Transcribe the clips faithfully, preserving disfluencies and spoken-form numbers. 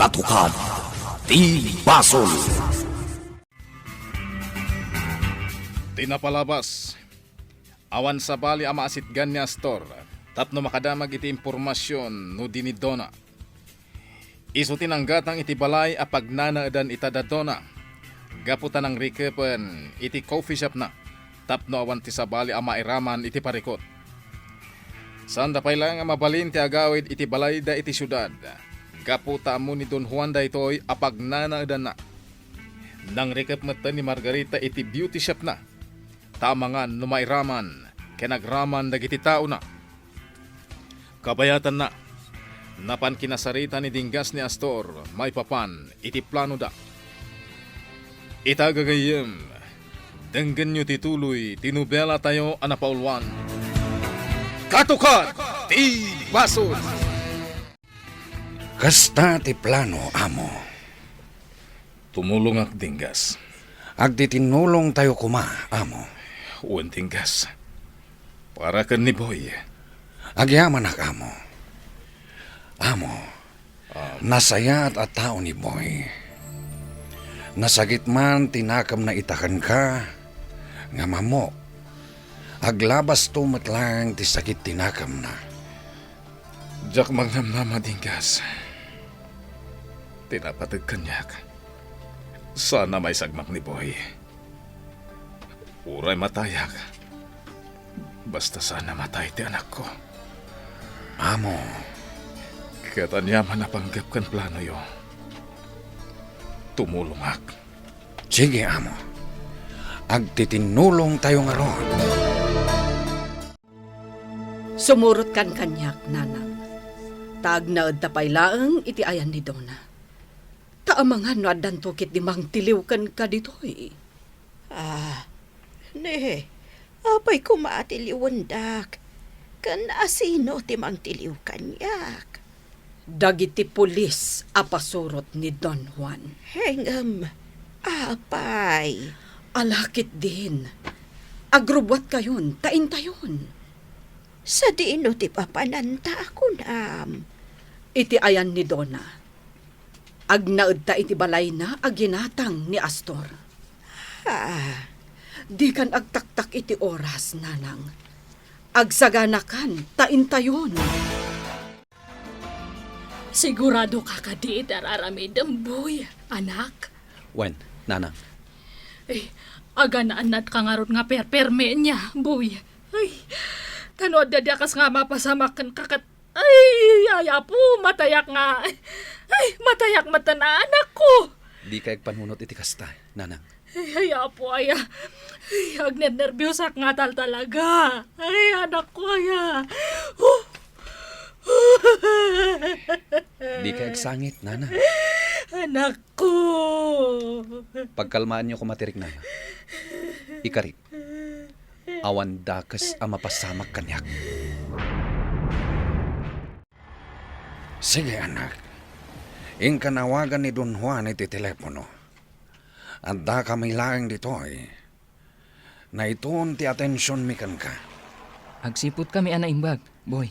Tukad ti basol. Ti napalabas, awan sabali a maasitgan ni Astor tapno makadamag iti impormasion no di ni Dona. Isu ti nanggatang iti balay a pagnanaedan ita da Dona gapu ta nangrikepen iti coffee shopna tapno awan ti sabali a mairaman iti parikut. Saanda pay laeng a mabalin ti agawid iti balayda iti siudad gapu ta ammo ni Don Juan daytoy a pagnanaedanna. Nangrikep metten ni Margarita iti beauty shopna ta amangan no mairaman ken agraman dagiti taona. Kabayatanna, napan kinasarita ni Dinggas ni Astor maipapan iti planoda. Ita gagayyem, denggenyo ti tuloy ti nobelatayo a napauluan. Katukad ti Basol! Kasta ti plano, amo. Tumulongak, Dinggas. Agtitinnulongtayo koma, amo. Wen, Dinggas. Para ken ni Boy. Agyamanak, amo. Amo, ah, nasayaat a tao ni Boy. Nasagit man ti nakemna ita kenka, ngem ammo, aglabasto met laeng ti sakit ti nakemna. Diak mangnamnama, Dinggas. Ti napateg kaniak, saan a maisagmak ni Boy. Uray matayak, basta saan a matay ti anakko. Amo. Ket ania man a panggep ken planoyo, tumulongak. Sige, amo. Agtitinnulongtayo ngarud. Sumurotkan kaniak, nanang. Ta agnaedta pay laeng iti ayan ni Dona. Ta amangan no addanto ketdi mangtiliw kenka ditoy. Ah, ne, apay koma a tiliwendak? Ken asino ti mangtiliw kaniak? Dagiti pulis a pasurot ni Don Juan. Ngem, apay? Ala ketdin, agrubbuatkayon ta intayon. Sadino ti papananta a kunam? Iti ayan ni Dona, agnaedta iti balayna a ginatang ni Astor. Ah. Dikan agtaktak iti oras, nanang. Agsaganakan ta intayon. Sigurado ka kadi iti ar-aramidem, Boy, anak? Wen, nanang. Ay, aganaannatka ngarud nga perpermi nia, Boy. Ay, ta no adda di a kas nga mapasamak kenka ket, ay, ay, Apo, matayak nga, ay, matayak met a anakko. Dika agpanunot iti kasta, nanang. Ay, ay, Apo, aya. Ay, agnernerbiosak nga taltalaga. Ay, anakko, aya. Oh. Dika agsangit, nana. Anakko. Pagkalmaanyo koma ti riknana. Ikari, awan dakes a mapasamak kaniak. Sige, anak. Inkan awagan ni Don Juan iti telepono. Addakami laeng ditoy. Naiton ti atensionmi kenka. Agsiputkami a naimbag, Boy.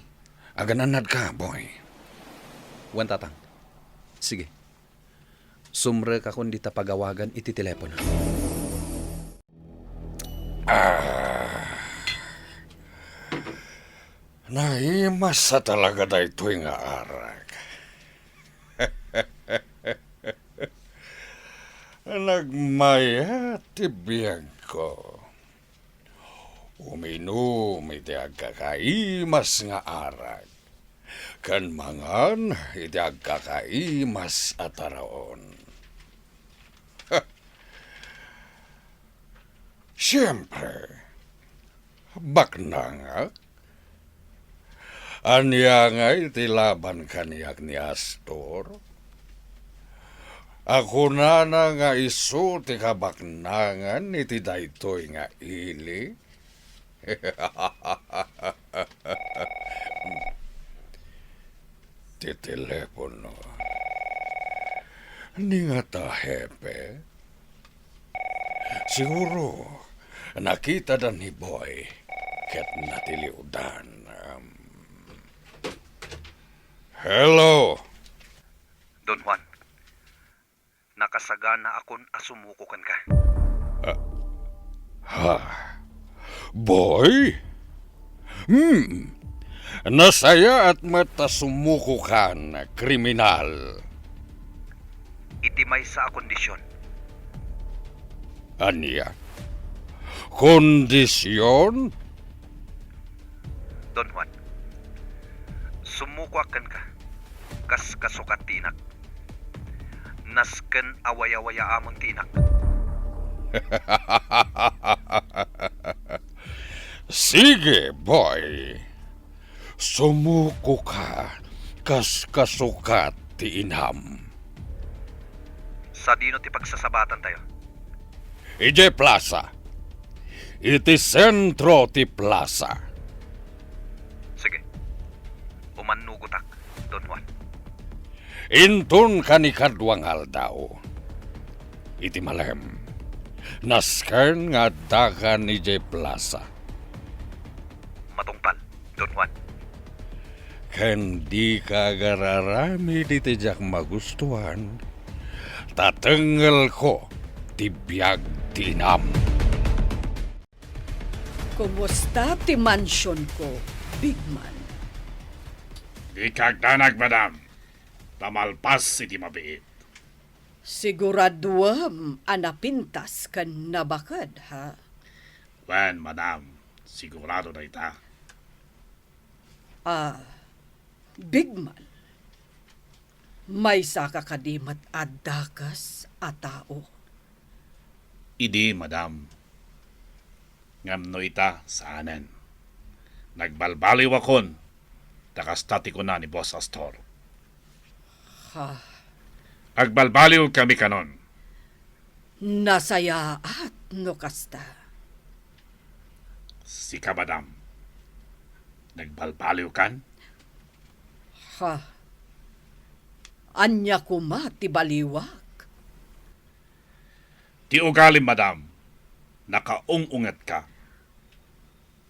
Aganannadka, Boy. Wen, Tatang. Sige. Sumrekakon dita pagawagan iti telepono. Ah. Naimas a talaga daytoy nga arak. Nagmayat ti biagko. Uminum iti agkakaimas nga arak, ken mangan iti agkakaimas a taraon. Siempre, baknangak. Ania ngay ti laban kaniak ni Astor? A kunana nga isu ti kabaknangan iti daytoy nga ili? Ti telepono. Ni ngata, hepe? Siguro, nakitada ni Boy ket natiliwdan. Hello? Don Juan, Nakasaganaakon a sumuko kenka. Ah, ha? Boy? Hmm. Nasayaat met ta sumukokan, kriminal. Iti maysa a kondisyon. Ania? Kondisyon? Don Juan, sumukoak kenka. Kas kasukat ti inak. Nasken a wayawayaamon ti inak. Sige, boy. Sumuko ka kas kasukat ti inam. Sadino ti pagsasabatantayo? Idiay plaza. Iti sentro ti plaza. Sige. Umannugotak, Don Juan. Inton kanikadua nga aldaw, iti malem, nasken nga addakan idiay plaza. Matungpal, Don Juan. Ken dika agararamid iti diak magustuan, ta tengelko ti biag ti inam. Kumusta ti mansionko, Big Man? Dika agdanag, madam, ta malpas iti mabiit. Siguraduem a napintas ken nabaked, ha? Wen, madam, sigurado dayta. Ah, Big Man, maysaka kadi met a dakes a tao? Idi, madam. Ngem no ita, saanen. Nagbalbaliwakon, ta kasta ti kuna ni Boss Astor. Ha? Agbalbaliwkami kanon. Nasayaat no kasta. Sika, madam, nagbalbaliwkan? Ha? Ania koma ti baliwak? Ti ugalim, madam, nakaung-ungetka.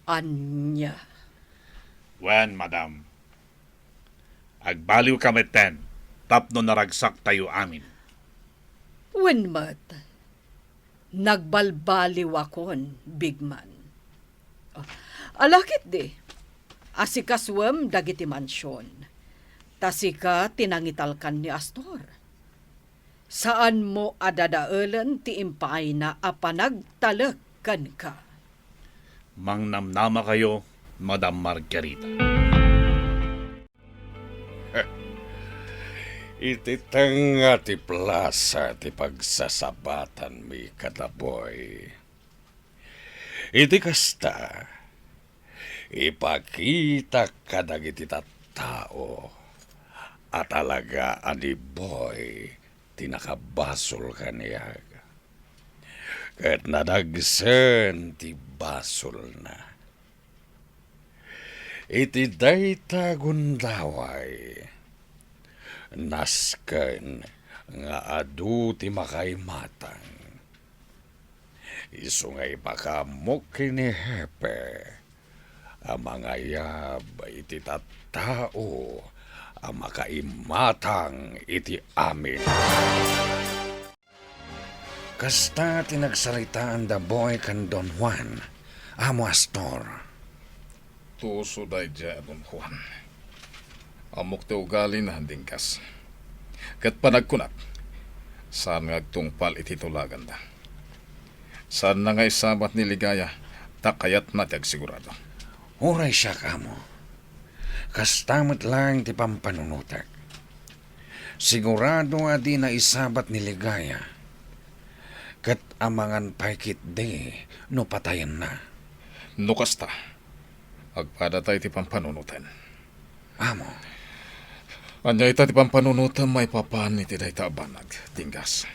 Ania? Wen, madam, agbaliwka metten tapno naragsaktayo amin. Wen met, nagbalbaliwakon, Big Man. Oh, ala ketdi, asikasuem dagiti mansion, ta sika ti nangitalkan ni Astor. Saanmo a dadaelen ti impaayna a panagtalek kenka. Mangnamnamakayo, Madam Margarita. Iti tengnga ti plaza ti pagsasabatanmi kada Boy. Iti kasta, ipakitak kadagiti tattao a talaga a ni Boy ti nakabasol kaniak. Ket nadagsen ti basolna. Iti dayta gundaway, nasken nga adu ti makaimatang. Isu nga ipakaammok ken ni Hepe a mangayab iti tattao a makaimatang iti amin. Kasta ti nagsaritaan da Boy ken Don Juan, Amo Astor. Tuso daydiay a Don Juan. Ammok ti ugalina, Dinggas. Ket panagkunak, saan nga agtungpal iti tulaganda. Saanna nga isabat ni Ligaya, ta kayatna ti agsigurado. Uray siak, Amo. Kasta met laeng ti pampanunotek. Sigurado a dina isabat ni Ligaya. Ket amangan pay ketdi no patayenna. No kasta, agpadata iti pampanunoten. Amo. Ania ita ti pampanunotem maipapan iti dayta a banag, Dinggas?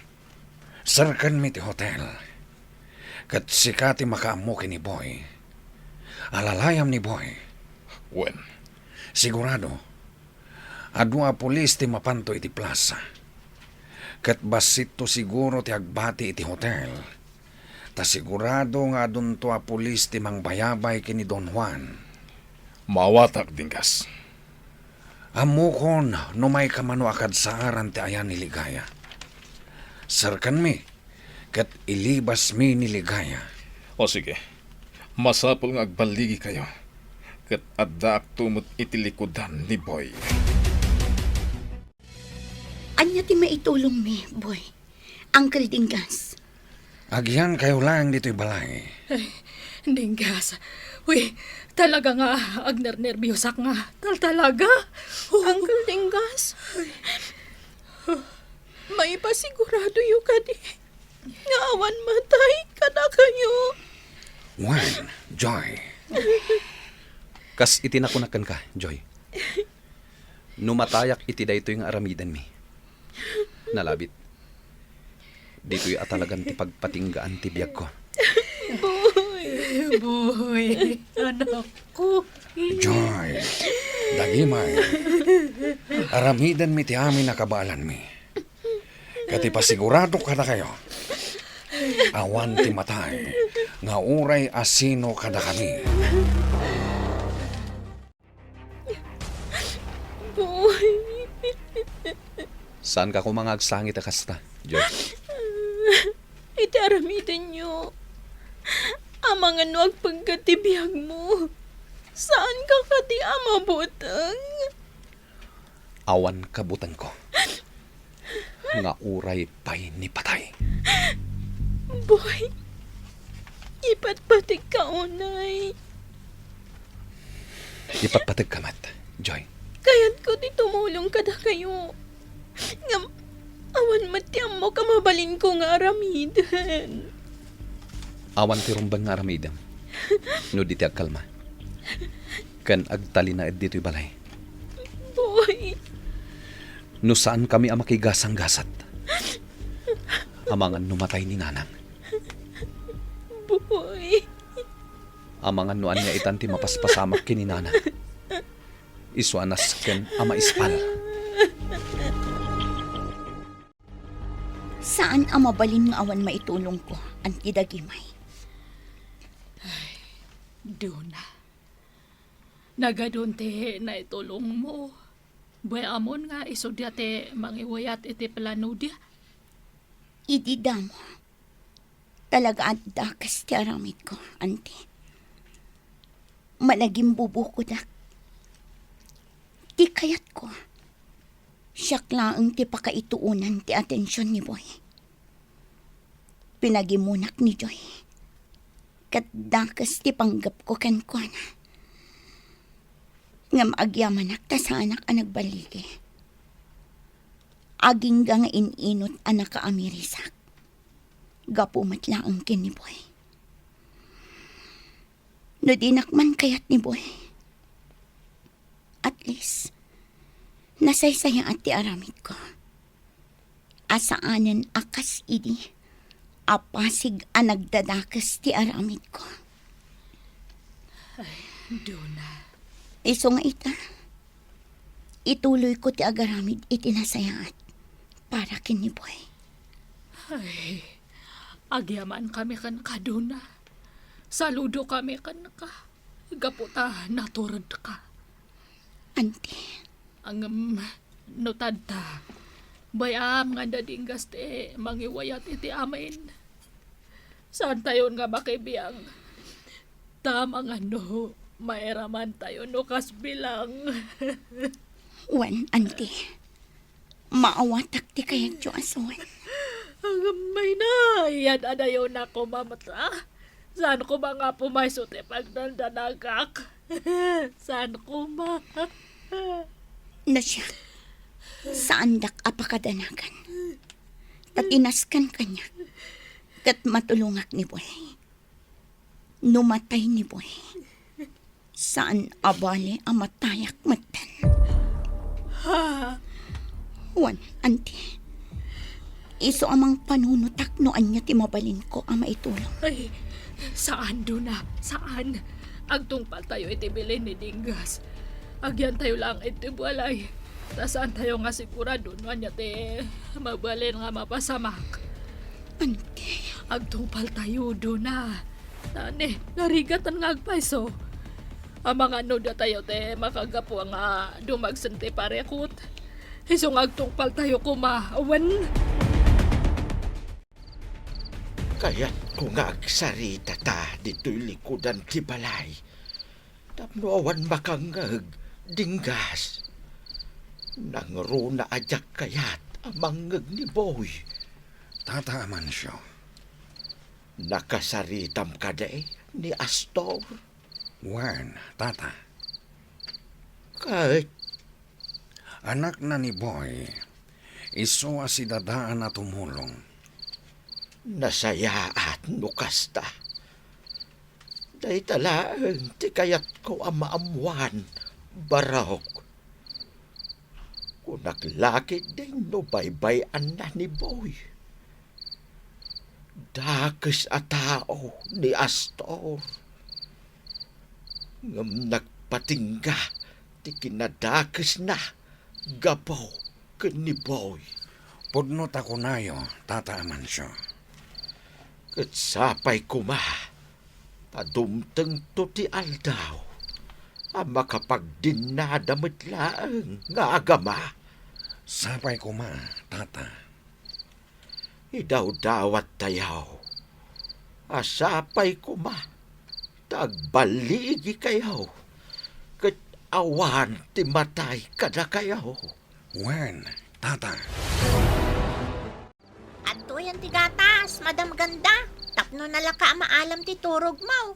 Serkenmi ti hotel. Ket sika ti makaammo ken ni Boy. Alalayam ni Boy. Wen. Sigurado, adu a pulis ti mapanto iti plasa. Ket bassitto siguro ti agbati iti hotel. Ta sigurado nga adunto a pulis ti mangbayabay ken ni Don Juan. Maawatak, Dinggas. Ammokon no maika mano a kadsaaran ti ayan ni Ligaya. serkanmi, ket ilibasmi ni Ligaya. O sige, masapul nga agballigikayo, ket addaakto met iti likudan ni Boy. Ania ti maitulongmi, Boy? Uncle Dinggas. Agyankayo laeng ditoy balay. Ay, Dinggas. Uy, talaga nga agnernerbiosak nga. Tal-, talaga? Oh. Uncle Dinggas. Maipasiguradoyo kadi nga awan matay kadakayo? Wen, Joy. Kas iti nakunak kenka, Joy. No matayak iti daytoy nga aramidenmi, nalabit. Ditoy a talagan ti pagpatinggaan ti biagko. Boy! Boy, anakko. Joy, dagimay, aramidenmi ti amin a kabaelanmi. Ket ipasigurado kadakayo, awan ti matay nga uray asino kadakami. Boy. Saanka koma nga agsangit a kasta, Joy? Iti aramidenyo, amangan no agpegget ti biagmo, saanka kadi a mabuteng? Awan kabutengko nga uray pay ni patay. Boy, ipatpategka unay. Ipatpategka met, Joy. Kayatko ti tumulong kadakayo. Ngem, awan met ti ammok a mabalinko nga aramiden. Awan ti rumbeng nga aramidem no di ti agkalma ken agtalinaed ditoy balay. Boy. No saankami a makigasanggasat, amangan no matay ni Nanang. Boy. Amangan no ania itan ti mapaspasamak ken ni Nanang. Isu a nasken a maispal. Saan a mabalin nga awan maitulongko, Auntie Dagimay. Ay, Dona. Nagadun ti naitulongmo. Bay-amon nga isu dia ti mangiwayat iti plano dia. Idi damo, talaga a dakes ti aramidko, Auntie. Managimbubukodak. Ti kayatko, siak laeng ti pakaituonan ti atension ni Boy. Pinagimmunak ni Joy, ket dakes ti panggepko kenkuana. Ngem agyamanak ta saanak a nagballigi. Agingga nga in-inut a nakaamirisak. Gapu met laeng ken ni Boy. No dinak man kayat ni Boy, at least, nasaysayaat ti aramidko. A saanen a kas idi a pasig a nagdadakes ti aramidko. Ay, Dona. Isu nga ita, ituloyko ti agaramid iti nasayaat para ken ni Boy. Ay, agyamankami kenka, Dona. Saludokami kenka gapu ta naturedka. Auntie. Ngem, no tadta, bay-am nga adda Dinggas ti mangiwayat iti amin. Saantayon nga makibiag. Ta amangan no mairamantayo no kas bilang. Wen, Auntie. Maawatak ti kayatyo a suon. Ngem mayna, iyad-adayonak koma met, a? Saan koma nga pumayso ti pagdandanagak? Saan koma? No siak, saandak a pakadanagan. Ta ti nasken kaniak, ket matulongak ni Boy. No matay ni Boy, saan a bale a matayak metten. Ha? Wen, Auntie. Isu a mangpanunotak no ania ti mabalinko a maitulong. Ay, saan, Dona, saan. Agtungpaltayo iti bilin ni Dinggas. Agyantayo laeng iti balay. Ta saantayo nga sigurado no ania ti mabalin nga mapasamak. Auntie. Agtungpaltayo, Dona. Tani, narigatan nga agpayso. Amangan no datayo ti makagapu nga dumagsen ti parikut. Isu nga agtungpaltayo koma, wen. Kayatko nga agsaritata ditoy likudan ti balay tapno awan makangngeg, dinggas. Nangruna a diak kayat a mangngeg ni Boy. Tata Amancio. Nakasaritam kadi ni Astor? Wen, tata. Ket? Anakna ni Boy, isu a sidadaan a tumulong. Nasayaat no kasta. Dayta laeng ti kayatko a maammoan, Barok. Kunak la ketdi no baybay-anna ni Boy. Dakes a tao ni Astor. Ngem nagpatingga ti kinadakesna gapu ken ni Boy. Pudno ta kunayo, Tata Amancio. Ket sapay koma ta dumtengto ti aldaw a makapagdinnada met laeng nga agama. Sapay koma, Tata. Idawdawattayo a sapay koma ta agballigikayo ket awan ti matay kadakayo. Wen, Tata. Adtoyen ti gatas, Madam Ganda, tapno nalaka a maalam ti turogmo.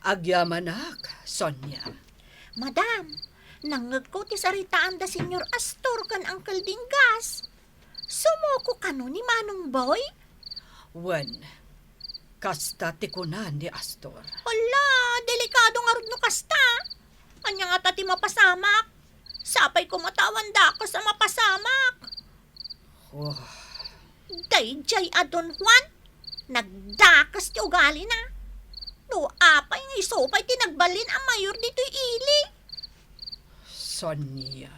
Agyamanak, Sonia. Madam, nangngegko ti saritaan da Señor Astor ken Uncle Dinggas. Sumuko kano ni Manong Boy? Wen, kasta ti kuna ni Astor. Hala, delikado ngarud no kasta. Ania ngata ti mapasamak? Sapay koma ta awan dakes a mapasamak. Oh. Daydiay a Don Juan, nagdakes ti ugalina. No apay nga isu pay ti nagbalin a mayor ditoy ili. Sonia.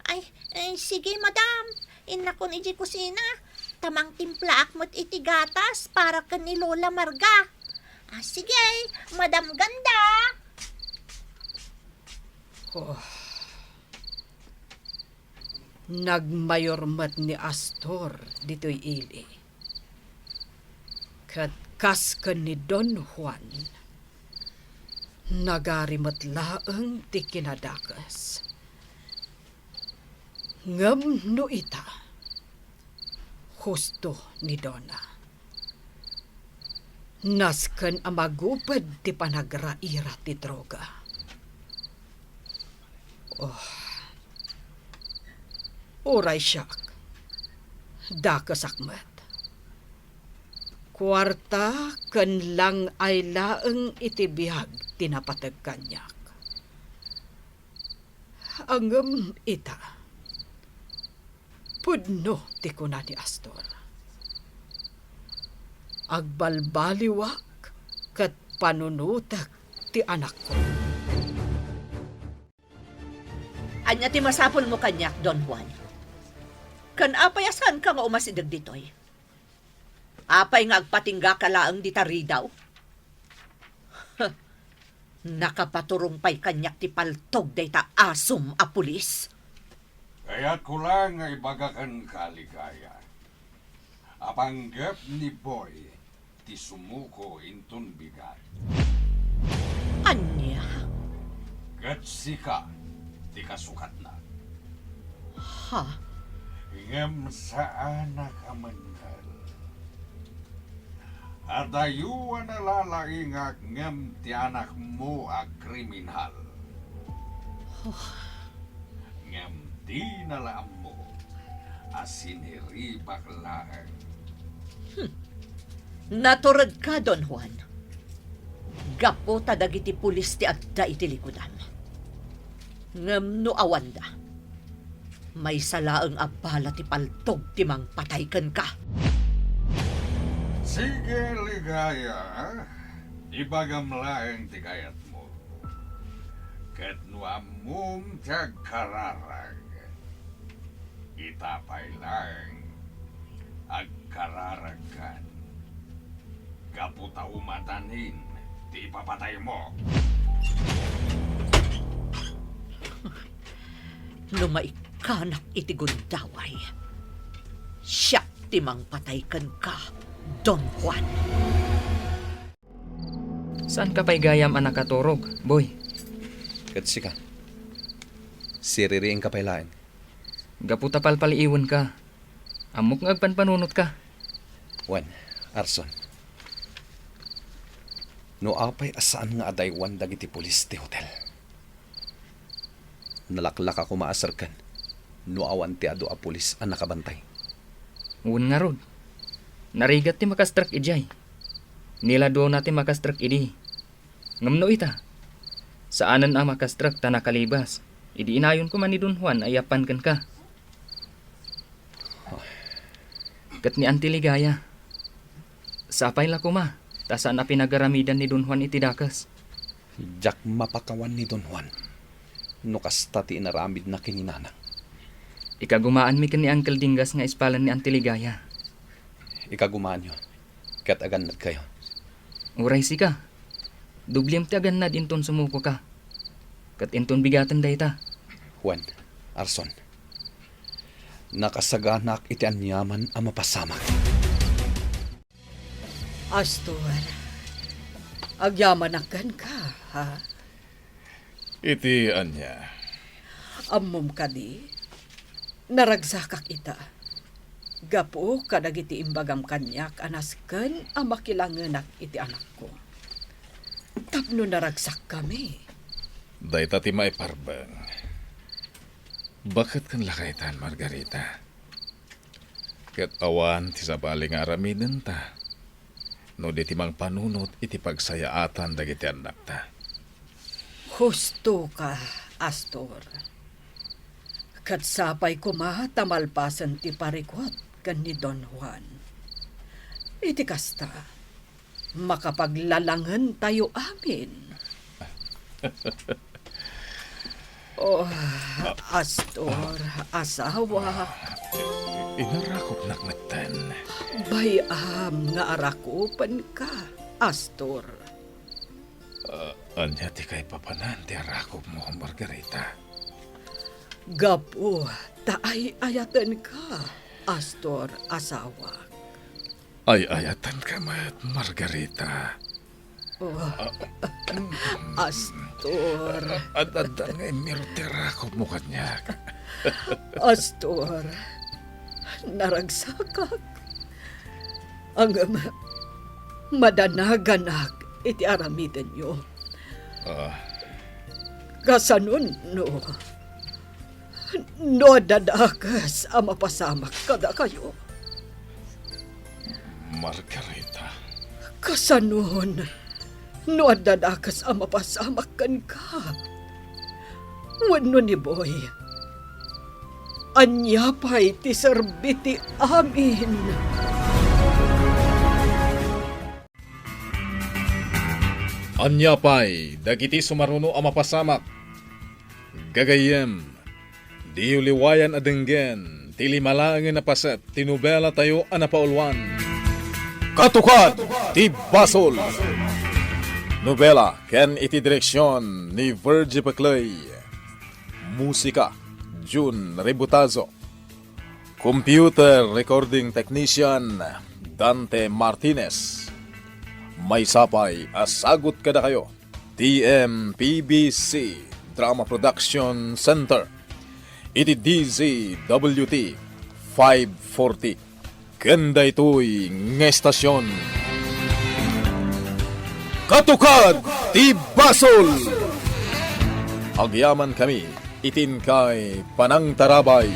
Ay, eh, sige, madam. Innakon idiay kusina. Ta mangtimplaak met iti gatas para ken ni Lola Marga. Ah, sige, Madam Ganda. Oh. Nagmayor met ni Astor ditoy ili. Ket kas ken ni Don Juan, nagari met laeng ti kinadakes. Ngem no ita, husto ni Dona. Nasken a maguped ti panagraira ti droga. Oh. Uray siak, dakesak met. Kuarta ken lang-ay laeng iti biag ti napateg kaniak. Ngem ita, pudno ti kuna ni Astor. Agbalbaliwak ket panunotek ti anakko. Ania ti masapulmo kaniak, Don Juan? Ken apay a saanka nga umasideg ditoy? Apay nga agpatinggaka laeng dita ridaw? Nakapaturong pay kaniak ti paltog dayta asom a pulis. Kayatko laeng nga ibaga kenka, Ligaya, a panggep ni Boy ti sumuko inton bigat. Ania? Ket sika ti kasukatna. Ha? Ngem saanak a mennel. Adayo a nalalaingak ngem ti anakmo a kriminal. Oh. Ngem dina la ammo a siniribak laeng. Hmm. Naturedka, Don Juan. Gapu ta dagiti pulis ti adda iti likudam. Ngem no awanda, maysa laeng a bala ti paltog ti mangpatay kenka. Sige, Ligaya, ibagam laeng ti kayatmo. Ket no ammom ti agkararag, ita pay laeng agkararagkan. Gapu ta umadanin ti ipapataymo. No maikkanak iti gundaway, siak ti mangpatay kenka, Don Juan. Saanka pay gayam a nakaturog, boy? Ket sika, siririingka pay laeng. Gapu ta palpaliiwenka, ammok nga agpanpanunotka. Wen, Arson, no apay a saan nga adaywan dagiti pulis ti hotel, nalaklaka koma a serken no awan ti adu a pulis a nakabantay. Wen ngarud, narigat ti makastrek idiay. Ni la duana ti makastrek idi. Ngem no ita, saanen a makastrek ta nakalibas idi inayon koma ni Don Juan a iyappan kenka. Ket ni Auntie Ligaya, sapay la koma ta saan a pinagaramidan ni Don Juan iti dakes. Diak mapakawan ni Don Juan no kasta ti inaramidna ken ni Nanang. Ikagumaanmi ken ni Uncle Dingas nga ispalen ni Auntie Ligaya. Ikagumaanyo, ket agannadkayo. Uray sika, dubliem ti agannad inton sumukoka, ket inton bigaten dayta. Juan, Arson, nakasaganaak iti aniaman a mapasamak. Astor, agyamanak kenka, ha? Iti ania? Ammom kadi, naragsakak ita. Gapu kadagiti imbagam kaniak a nasken a makilangenak iti anakko. Tapno naragsakkami. Dayta ti maiparbeng. Baket ken lakaytan, Margarita. Ket awan ti sabali nga aramidenta no di ti mangpanunot iti pagsayaatan dagiti annakta. Hustoka, Astor. Ket sapay koma ta malpasen ti parikut ken ni Don Juan. Iti kasta, makapaglalangentayo amin. Oh, Astor, asawa. Inarakupnak metten. Bay-am nga arakupenka, Astor. Ah, ania ti kaipapanan ti arakupmo, Margarita? Gapu ta ay-ayatenka, Astor, asawak. Ay-ayatenka met, Margarita. Oh. Ah, Astor. Ad-addan nga immirot ti rakupmo kaniak. Astor, naragsakak. Ngem, madanaganak iti aramidenyo. Ah. Kasano no, no adda dakes a mapasamak kadakayo? Margarita. Kasanon no adda dakes a mapasamak kenka? Wenno ni Boy, ania pay ti serbi ti amin? Ania pay dagiti sumaruno a mapasamak? Gagayyem, diyo liwayan a denggen ti lima laengen a paset ti nobelatayo a napauluan, Katukad ti Basol. Nobela ken iti direksion ni Virgie Peclay. Musika, Jun Rebutazo. Computer recording technician, Dante Martinez. Maysa pay a sagut kadakayo, T M P B C Drama Production Center, iti D Z W T five forty. Ken daytoy nga estasion, Katukad ti Basol! Agyamankami iti inkay panangtarabay.